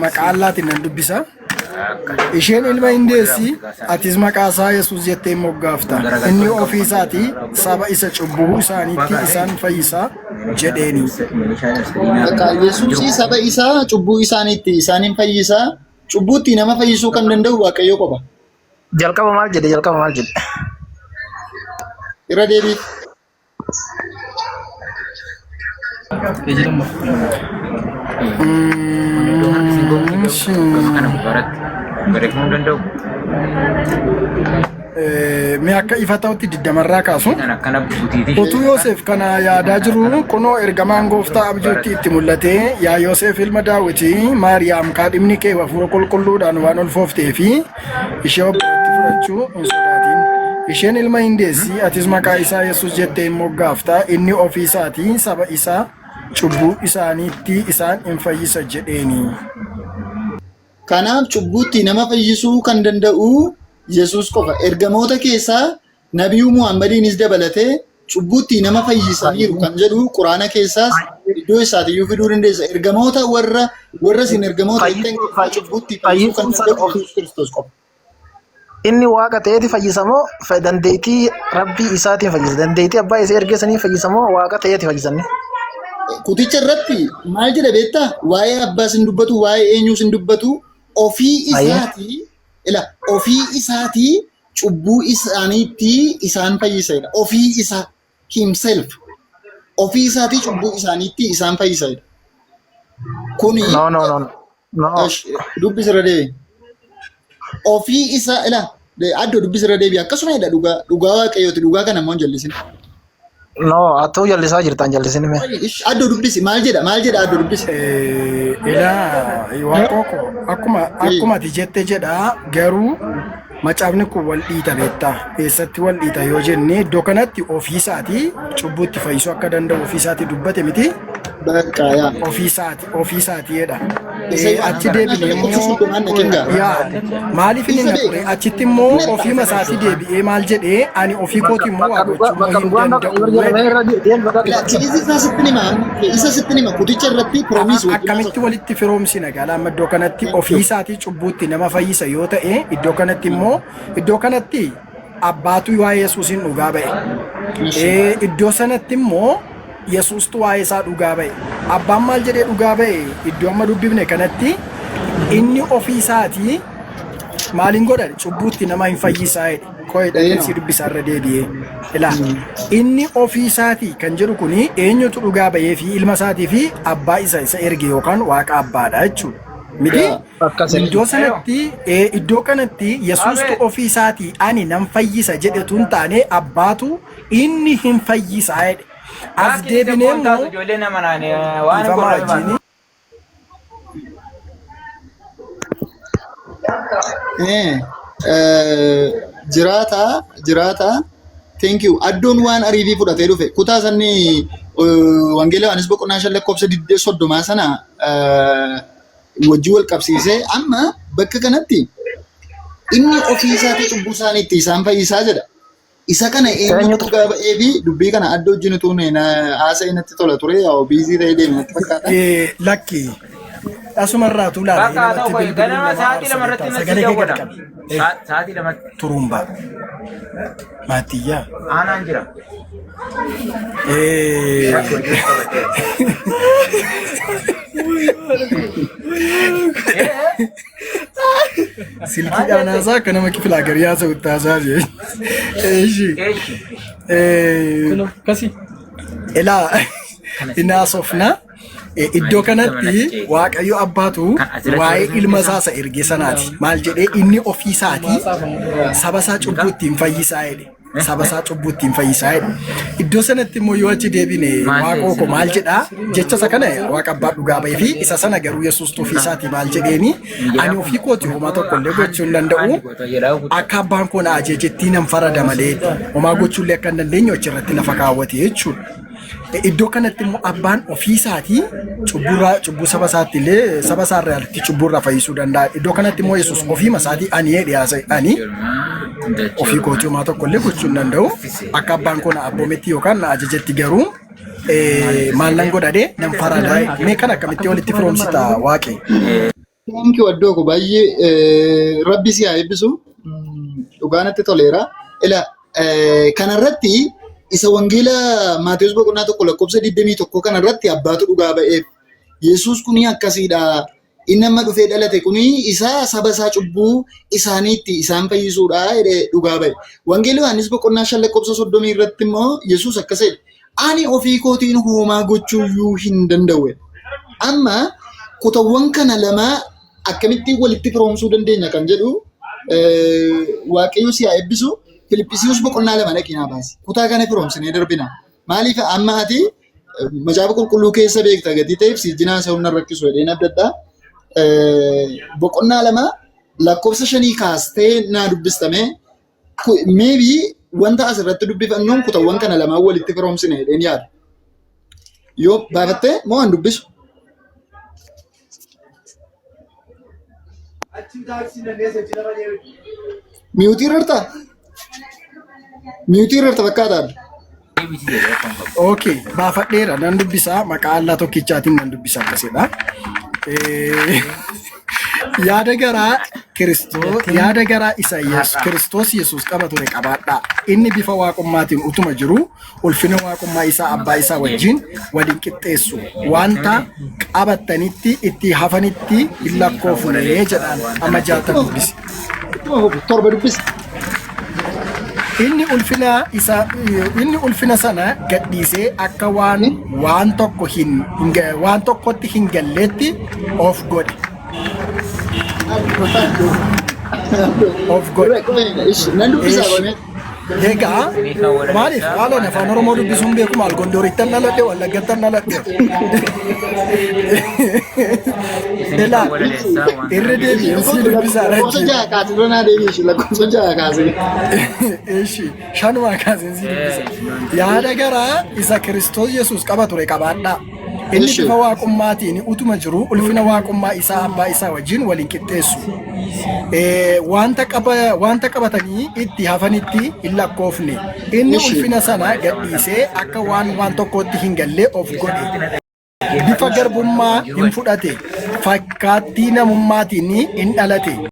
Maqaa Allaatiin nan dubbisa. Isheen ilma hin deessi, atis maqaa isaa Yesuus jettee hin moggaafta. Inni ofii isaatii saba isa cubbuu isaaniitti isaan fayyisa jedheeni. Bakka Yesuusii saba isaa cubbuu isaaniitti isaaniin fayyisaa. Cubbuutti nama fayyisuu kan danda'u Waaqayyo qofa. Jalqaba maal jedhe? Jalqaba maal jedhe? Irra deebiif. Mee akka ifa ta'utti digdamarraa kaasu. Utuu Yoosef kana yaadaa jiru kunoo ergamaan gooftaa abjuutti itti mul'atee yaa Yoosef ilma Daawiti Maariyaam kaadhimni kee hafuura qulqulluudhaan waan ulfooftee fi Ishee of biratti fudhachuu hin sodaatin. Isheen ilma hin deessi, atis maqaa isaa Yesuus jettee hin moggaafta. Inni ofii isaatii saba isaa cubbuu isaaniitti isaan in fayyisa jedheeni. Kanaaf cubbuutti nama fayyisuu kan danda'u Yesuus qofa. Ergamoota keessaa Nabiyuu Muhammadiinis dabalatee cubbuutti nama fayyisaniiru kan jedhu Quraana keessaas iddoo isaatiyyuu fiduu dandeessa. Ergamoota warra warra isin ergamoota jettan keessaa cubbuutti fayyisuu kan Fayyisuun sana danda'u of Yesuus Kiristoos qofa. Inni waaqa ta'eeti fayyisa moo dandeettii rabbii isaatiin fayyisa? Dandeettii abbaa isa ergee sanii fayyisa moo waaqa ta'eeti fayyisa inni? Kuticha irratti maal jedha beektaa? Waa'ee abbaas hin dubbatu, waa'ee eenyuus hin dubbatu. Ofii isaatii ila ofii isaatii cubbuu isaaniitti isaan fayyisedha. Ofii isaa himself ofii isaatii cubbuu isaaniitti isaan fayyisedha. Kuni No, no, no, no. Dubbisirra deebi. Ofii isaa ila addoo dubbisirra deebi akkasuma jedha dhugaa dhugaa waaqayyooti dhugaa kana immoo hin jallisin. No, atuu jallisaa jirta hin jallisin mee. Ish, Addoo dubbisi maal jedha maal jedha addoo dubbisi. Ilaa waaqoo koo akkuma akkuma ati jette jedha garuu macaafni kun wal dhiita beektaa eessatti wal dhiita yoo jenne iddoo kanatti ofiisaatii cubbuutti fayyisuu akka danda'u ofiisaatii dubbate miti Bakka yaa. ofiisaati ofiisaatii jedha. Isa Achi deebinee immoo yaa maaliif inni na ture achitti immoo ofiima isaatii deebi'ee maal jedhee ani ofii kooti immoo waa gochuu immoo hin danda'u jedhe. Kiisi isaa sitti nima isa sitti nima kuticha irratti promise wajjin Akkamitti walitti firoomsina gaala amma iddoo kanatti ofii isaatii cubbuutti nama fayyisa yoo ta'e iddoo kanatti immoo iddoo kanatti abbaatu waa'ee Yesuusiin dhugaa ba'e. Iddoo sanatti immoo Yesuustu waa'ee isaa dhugaa ba'e. Abbaan maal jedhee dhugaa ba'e? Iddoo amma dubbifne kanatti inni ofii isaatii maaliin godha? Cubbuutti nama hin fayyisaa jedhe. Qo'ee dhaqeen si dubbisaa irra deebi'ee. Ilaa inni ofii isaatii kan jedhu kuni eenyutu dhugaa ba'ee fi ilma isaatii fi abbaa isa isa erge yookaan waaqa abbaadha jechuudha. Miti? Akkasii. Iddoo sanatti iddoo kanatti Yesuustu ofii isaatii ani nan fayyisa jedhetu hin taane abbaatu inni hin fayyisaa jedhe. As deebinee immoo Ijoollee nama naan waan dhiifama godhan wajjin Eh, eh, jiraata jiraata thank you addoon waan ariifii fudhatee dhufe kutaa sanni wangeela Yohaannis boqonnaa 5 lakkoofsa 30 sana wajjin wal qabsiisee amma bakka kanatti inni ofii isaatii cubbuu isaaniitti isaan fayyisaa jedha. Isa kana eenyutu Eenyutu? dhugaa ba'ee fi dubbii kana adda wajjin utuu haasa'e natti tola ture yaa biizii ta'ee deeme natti fakkaata. Lakki asumarraa tuulaala Bakka haa ta'u namatti qoy bilbiluun ganama nama sa'aatii aarsa 2 irratti beektaa natti sagalee kee gad dawwala. qabi. Sa'aatii 2tti Turumbaa maatiyyaa. Aanaan jira. Silkii dhaanaasaa akka nama kifilaa gari haasa'u taasaa jee. Eeshi. Eeshi. Kasi. Ilaa inni haasofna. Iddoo kanatti Waaqayyo abbaatu waa'ee ilma isaa isa erge sanaati. Maal jedhee inni ofii isaatii saba isaa cubbuu ittiin fayyisaa jedhe. Saba isaa cubbuu ittiin fayyisaa jedhe. Iddoo sanatti immoo yoo achi deebine waaqoo koo maal jedhaa jecha isa kana waaqa abbaa dhugaa ba'ee fi isa sana garuu Yesuus ofii isaatii maal jedheeni ani ofii kooti homaa tokko illee gochuu hin danda'u. Akka abbaan koo na ajajettii nan farada malee homaa gochuu illee akka hin dandeenye achirratti lafa kaawwate jechuudha. Iddoo kanatti immoo abbaan ofii isaatii cubburraa cubbuu saba isaatti illee saba isaa irraa cubburraa fayyisuu danda'a. Iddoo kanatti immoo Yesuus ofiima isaatii ani jedhe haasa'e ani ofii kootii homaa tokko illee gochuu hin danda'u. Akka abbaan koo na abboometti yookaan na ajajetti garuu maal nan godhadhe nan faradaa. Mee kan akkamitti walitti firoomsita waaqe? Thank you addoo ko baay'ee rabbi si haa eebbisu. Dhugaa natti toleera. Ila kanarratti isa wangeela Maatewos boqonnaa 1 lakkoofsa 21 kanarratti abbaatu dhugaa ba'eef. Yesuus kuni akkasiidha. Inni amma dhufee dhalate kuni isa saba isaa cubbuu isaaniitti isaan fayyisuudha jedhee dhugaa ba'e. Wangeela Yohaannis boqonnaa 5 lakkoofsa 30 irratti immoo Yesuus akkas jedhe. Ani ofii kootiin hoomaa gochuuyyuu hin danda'u. Amma kutawwan kana lama akkamittiin walitti firoomsuu dandeenya kan jedhu Waaqayyo si haa eebbisu. Filiphisiiyus boqonnaa 2 dhaqii naa baasi. Kutaa kana firoomsinee darbina. Maaliif amma ati macaafa qulqulluu keessa beekta gatii ta'eef si wajjin haasa'uun nan rakkisu jedheen abdadha. Boqonnaa 2 lakkoofsa 5 kaastee naa dubbistame maybe wanta asirratti dubbifannuun kutawwan kana lamaan walitti firoomsine jedheen yaada. Yoo baafattee moo an dubbisu? Miyuutii irra Miyuutii irra fakkaata. Okay, baafadheera nan dubbisa maqaa Allah tokkichaatiin nan dubbisa akkasidha. Yaada garaa Kiristoos yaada garaa isa Yesuus Kiristoos Yesuus qaba ture qabaadhaa. Inni bifa waaqummaatiin utuma jiru ulfina waaqummaa isaa abbaa isaa wajjin waliin qixxeessu. Wanta qabattanitti itti hafanitti hin lakkoofne jedhaan amma jaatan dubbisi. Torba dubbisi. Inni ulfina isa inni ulfina sana gadhiisee akka waan waan tokko hin hin ga- waan tokkotti hin galleetti of godhe. Of godhe. Nan dubbisaa Eesh. qoomee. Egaa maaliif haalaan afaan Oromoo dubbisuun beeku maal Gondorittan dhaladhe Wallaggattan dhaladhe. Ilaa irra deebi'een sii dubbisaa Lakkoofsa rakkee. 6 kaasee dura naa deebi'i. Lakkoofsa 6 kaasee. Eshi shanumaa kaaseen sii dubbisa. Yaada garaa isa Kiristoos Yesuus qaba ture qabaadhaa. Inni Eshi. bifa waaqummaatiin utuma jiru ulfina waaqummaa isaa abbaa isaa wajjin waliin qixxeessu. Wanta qaba wanta qabatanii itti hafanitti hin lakkoofne. Inni Eshi. ulfina sana gadhiisee akka waan waan tokkootti hin gallee of godhe. Bifa garbummaa hin fudhate. Fakkaattii namummaatiin hin dhalate.